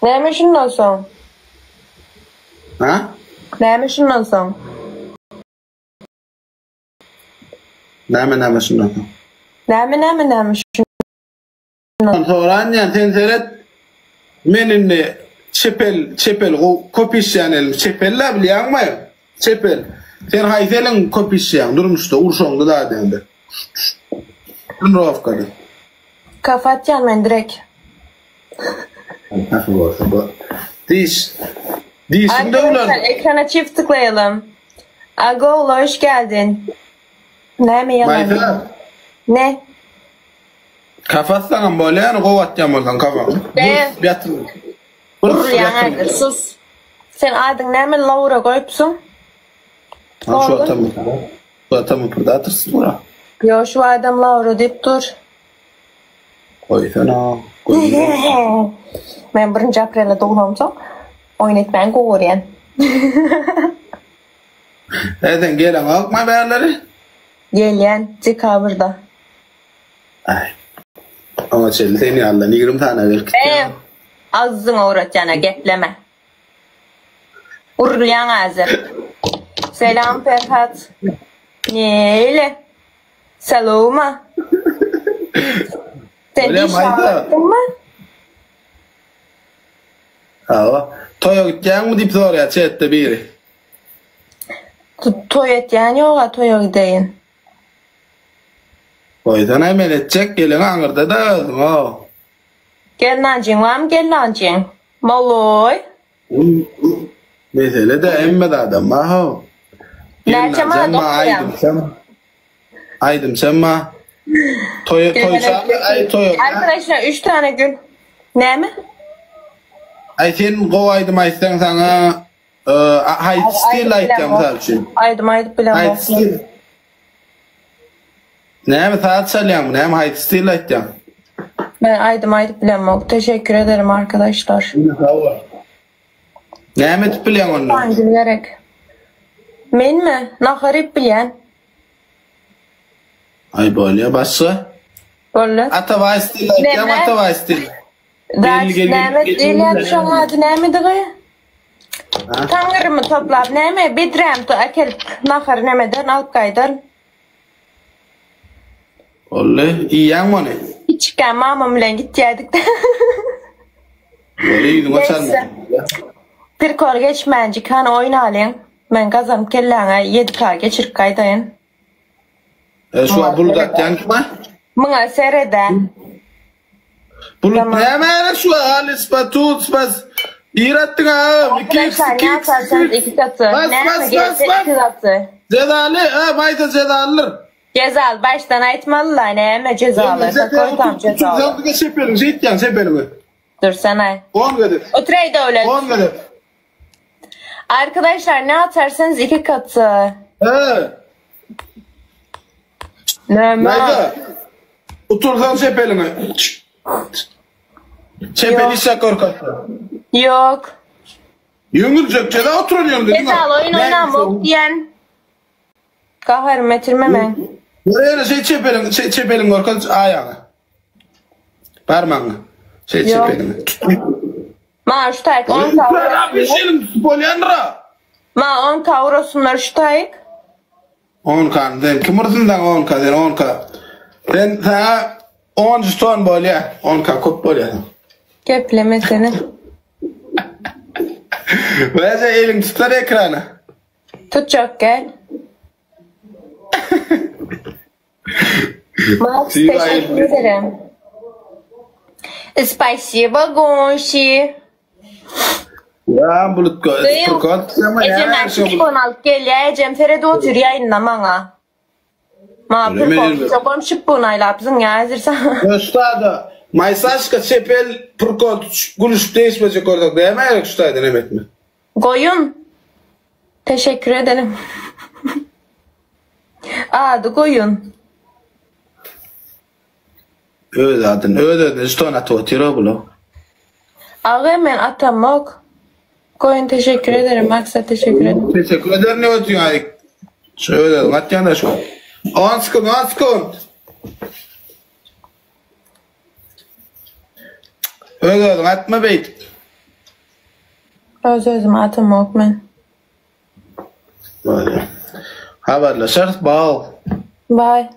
Näme şundan soň? Ha? Näme şundan soň? Näme näme şundan soň? Näme näme näme şundan Soran diýen sen seret. Men indi çep el çep el köp işýän elim. Çep el-dä bilýäňmi? Çep el. Sen haýsy eliň köp işýäň durmuşda urşaňda da diýende. Trenirowkada. Kafa atýan men direkt. Nasıl bolsa bu. Diş. Dişiň döwlen. Arkadaşlar ekrana çift tıklayalım. Agol hoş geldin. Näme ýalan? Maýsa. Ne? Kafa atsaňam bolýar, gowy atýan bolsaň kafa. Be. Ýatyr. Urýaň häzir sus. Sen adyň näme Laura goýupsyň? Ha şu atam. Şu atam predatorsyň bura. Ýo şu adam Laura diýip dur. Goýsana. Men birinji aprelde doglamsoň oýun etmäni gowy görýän. E sen geleňokmy bärleri? Gelýän dekabrda. Aý. Oňa çenli sen ýalydan 20 sany gelip gitýär. E, agzyňy owratýana gepleme. Urulýaň häzir. Selam Perhat. Neýle? Salowma. Sen Bolýa diş Maýsa. ağyrtdyňmy? Hawa. Toýa gitýäňmi diýip soraýar chatde biri. Toý etýän ýoga toýa gideýin. Goýsana men etjek geleň aňyrda-da özüň o. Gelnanjyň barmy gelnanjyň? Moloý. Mesele-de hemme zadam bar how. Näçe manat Gelnanjam bar okaýaň? aýdymçam. Aýdymçam bar. Toýa toýça aý toýa. Arkadaşlar 3 tane gül. Näme? Aý sen gowy aýdym aýtsaň saňa haýsy stil aýtýaň mysal üçin? Aýdym aýdyp bilemok. Haýsy stil? Näme saz çalýaňmy? Näme haýsy stil aýtýaň? Men aýdym aýdyp bilemok. Teşekkür ederim arkadaşlar. Sag bol. Näme edip bilýäň onda? Tane gül gerek. Menmi? Nahar iýip bilýän. Aý bolýa başga? Boldy. Atabaý stil aýtýaňmy Atabaý stil? Daş näme diýilýär şoň ady nämedigi? Taňrymy toplap näme bedräm to äkelip nahar nemeden alyp gaýdan. Boldy. Iýýäňmi ony? Kiçikä mamam bilen gitýädik. Boldy ýüzüňe çalma. Pirkol geçmänjik hany oýnalyň. Men gazanyp kelläňe 7K geçirip gaýdaýyn. E şu an bulut atýan kime? Muňa seredä. Bulut näme gerek şu alis batut bas. Bir atdyň ha. 2 x 2 x. Bas bas bas bas. Cezaly ha Maýsa cezalydyr. Cezaly başdan aýtmalyla näme cezaly. Kakoý tam cezaly. Sen diňe çep eliň şeýtýäň çep eliňi. Dursana. 10 gezek. Oturay döwlet. 10 gezek. Arkadaşlar ne atarsanız iki katı. He. Näme? Maýsa. Otursaň çep eliňi. Çep eli işe korkatdy. Ýok. Ýöňüljek jeza oturan ýöňde. Cezaly oýun oýnamok diýen. Gaharymy getirme men. Ýöne şey çep eliň, şey çep eliň görkez aýagyňy. Barmagyňy. Şey çep eliňi. Ma şu taýyk 10 ka. Bir şeyin bolýandyr. Ma 10 ka urasynlar şu taýyk. 10 ka sen kim ursun saňa 10 ka sen 10 ka. Sen saňa 10 ton bolýar. 10 ka köp bolýar. Geplemesene. Weze eliň tutar ekrana. Tutjak gel. Max teşekkür ederim. Spasibo Gonşi. Ya bulut Furkan. Ejem ben şipon alyp gelýär. Ejem seredip otyr ýaýynda maňa. Ma purkon tutjak şipon aýlapsyň ýa häzir sen. Ustada, Maýsaşka çepel purkon tutuşup gülüşüp değişmejek bolsak näme gerek şu taýdan hem etme. Goýun. Teşekkür ederim. Ady goýun. Öz adyny, öz özüne žeton atyp otyr-a bular. Aga men atamok. Goýun teşekkür ederim. Maksat teşekkür ederim. Teşekkür ederim ne ötüň aý. Şu öz özüň atýan da şu. 10 sekund, 10 sekund. Öz özüň atma beýdip. Öz özüme atamok men. Bolýar. Habarlaşarys, bal. Bye.